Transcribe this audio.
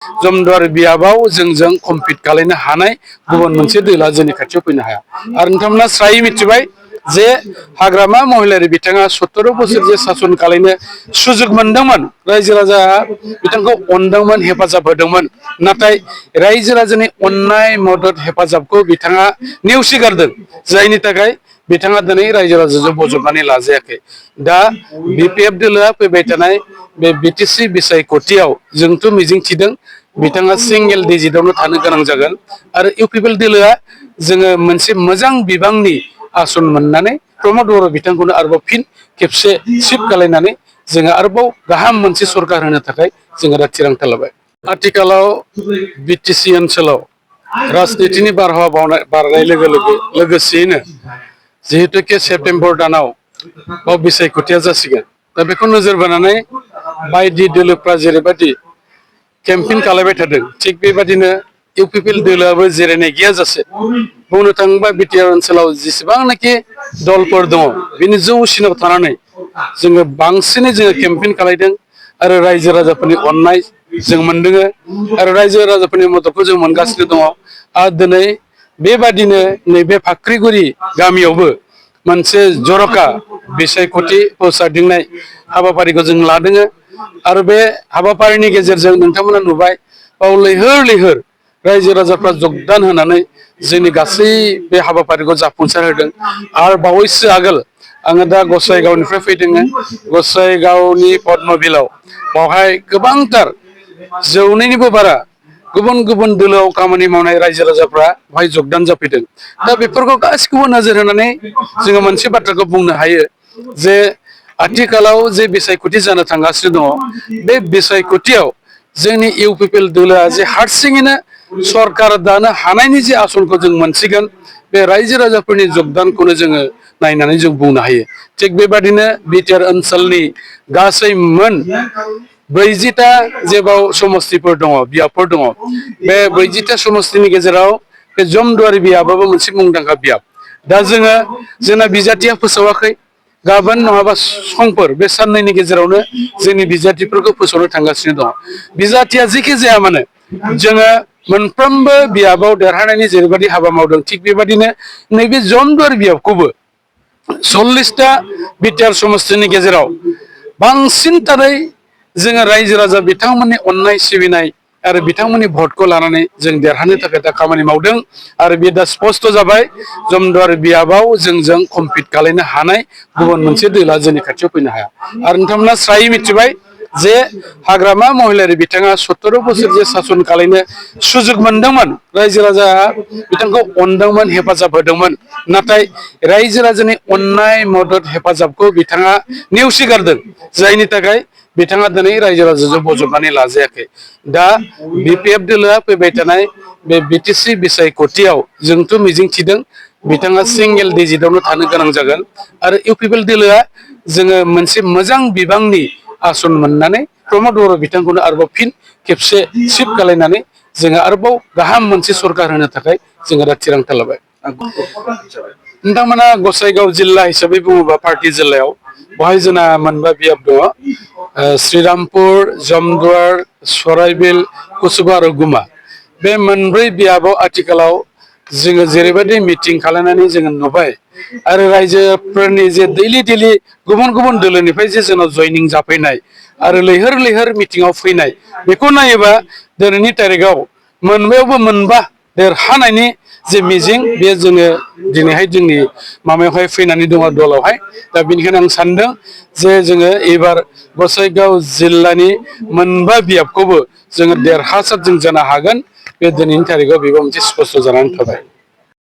जमदुवार बियाबाव जोंजों कम्पिट खालायनो हानाय गुबुन मोनसे दोला जोंनि खाथियाव फैनो हाया आरो नोंथांमोना स्रायै मिथिबाय जे हाग्रामा महिलारि बिथाङा 17 बोसोर जे सासन खालायनो सुजुग मोनदोंमोन रायजो राजा बिथांखौ अनदोंमोन हेफाजाब होदोंमोन नाथाय रायजो राजानि अननाय मदद हेफाजाबखौ बिथाङा नेवसिगारदों जायनि थाखाय बिथाङा दिनै रायजो राजाजों बजबनानै लाजायाखै दा बिपिएफ दोलोआ फैबाय थानाय बे बिटिसि बिसायख'थियाव जोंथ' मिजिंथिदों बिथाङा सिंगेल डिजिटआवनो थानो गोनां जागोन आरो इउपिपिएल दोलोआ जोङो मोनसे मोजां बिबांनि आसन मोननानै प्रमद बर' बिथांखौनो आरोबाव फिन खेबसे सिफ खालायनानै जोङो आरोबाव गाहाम मोनसे सरकार होनो थाखाय जोङो दा थिरांथा लाबाय आथिखालाव बिटिसि ओनसोलाव राजनितिनि बारहावा बारनाय लोगोसेयैनो जिहेतुके सेप्तेम्बर दानाव बाव बिसायख'थिया जासिगोन दा बेखौ नोजोर बोनानै बायदि दोलोफ्रा जेरैबायदि केम्पेइन खालामबाय थादों थिग बेबादिनो इउपिपिएल दोलोआबो जिरायनाय गैयाजासे बुंनो थाङोबा बिटिआर ओनसोलाव जेसेबांनाखि दलफोर दङ बिनि जौसिनाव थानानै जोङो बांसिनै जोङो केम्पेइन खालायदों आरो रायजो राजाफोरनि अननाय जों मोनदों आरो रायजो राजाफोरनि मददखौ जों मोनगासिनो दङ आरो दिनै बेबादिनो नैबे फाख्रिगुरि गामियावबो मोनसे जर'खा बिसायख'थि फोसावदिंनाय हाबाफारिखौ जों लादों आरो बे हाबाफारिनि गेजेरजों नोंथांमोना नुबाय बाव लैहोर लैहोर रायजो राजाफ्रा जगदान होनानै जोंनि गासै बे हाबाफारिखौ जाफुंसार होदों आरो बावैसो आगोल आङो दा गसाइगावनिफ्राय फैदों गसाइगावनि पद्मबिलाव बावहाय गोबांथार 100निबो बारा गुबुन गुबुन दोलोआव खामानि मावनाय रायजो राजाफ्रा बाहाय जगदान जाफैदों दा बेफोरखौ गासिखौबो नोजोर होनानै जोङो मोनसे बाथ्राखौ बुंनो हायो जे आथिखालाव जे बिसायख'थि जानो थांगासिनो दङ बे बिसायख'थियाव जोंनि इउपिपिएल दोलोआ जे हारसिङैनो सरकार दानो हानायनि जे आसनखौ जों मोनसिगोन बे रायजो राजाफोरनि जगदानखौनो जोङो नायनानै जों बुंनो हायो थिग बेबादिनो बिटिआर ओनसोलनि गासै मोन 40टा जेबाव समस्तिफोर दङ बियाबफोर दङ बे 40टा समस्तिनि गेजेराव बे जमदुवारि बियाबाबो मोनसे मुंदांखा बियाब दा जोङो जोंना बिजाथिया फोसावाखै गाबोन नङाबा समफोर बे साननैनि गेजेरावनो जोंनि बिजाथिफोरखौ फोसावनो थांगासिनो दङ बिजाथिया जेखि जाया मानो जोङो मोनफ्रोमबो बियाबाव देरहानायनि जेरैबायदि हाबा मावदों थिग बेबायदिनो नैबे जमदुवारि बियाबखौबो 40टा बिटिआर समस्तिनि गेजेराव बांसिनथारै जोङो रायजो राजा बिथांमोननि अननाय सिबिनाय आरो बिथांमोननि भटखौ लानानै जों देरहानो थाखाय दा खामानि मावदों आरो बे दा स्पष्ट जाबाय जमदुवार बियाबाव जोंजों कम्पिट खालायनो हानाय गुबुन मोनसे दोला जोंनि खाथियाव फैनो हाया आरो नोंथांमोना स्रायै मिथिबाय जे हाग्रामा महिलारि बिथाङा 17 बोसोर जे सासन खालायनो सुजुग मोनदोंमोन रायजो राजा बिथांखौ अनदोंमोन हेफाजाब होदोंमोन नाथाय रायजो राजानि अननाय मदद हेफाजाबखौ बिथाङा नेवसिगारदों जायनि थाखाय बिथाङा दिनै रायजो राजाजों बजबनानै लाजायाखै दा बिपिएफ दोलोआ फैबाय थानाय बे बिटिसि बिसायख'थियाव जोंथ' मिजिंथिदों बिथाङा सिंगेल डिजिटआवनो थानो गोनां जागोन आरो इउपिपिएल दोलोआ जोङो मोनसे मोजां बिबांनि आसन मोननानै प्रमद बर' बिथांखौनो आरोबाव फिन खेबसे सिफ खालायनानै जोङो आरोबाव गाहाम मोनसे सरकार होनो थाखाय जोङो दा थिरांथा लाबाय नोंथांमोना गसाइगाव जिल्ला हिसाबै बुङोबा पार्टी जिल्लायाव बहाय जोंना मोनबा बियाब दङ श्रीरामपुर जमदुवार सराइबिल कुसुगा आरो गुमा बे मोनब्रै बियाबाव आथिखालाव जोङो जेरैबायदि मिटिं खालामनानै जोङो नुबाय आरो रायजोफोरनि जे दैलि गुबुन गुबुन दोलोनिफ्राय जे जोंनाव जयनिं जाफैनाय आरो लैहोर लैहोर मिटिङाव फैनाय बेखौ नायोबा दिनैनि तारिखाव मोनबायावबो मोनबा देरहानायनि जे मिजिं बे जोङो दिनैहाय जोंनि माबायावहाय फैनानै दङ दलावहाय दा बेनिखायनो आं सानदों जे जोङो एबार गसाइगाव जिल्लानि मोनबा बियाबखौबो जोङो देरहासार जों जानो हागोन बे दिनैनि तारिखाव बेबो मोनसे स्पष्ट जानानै थाबाय।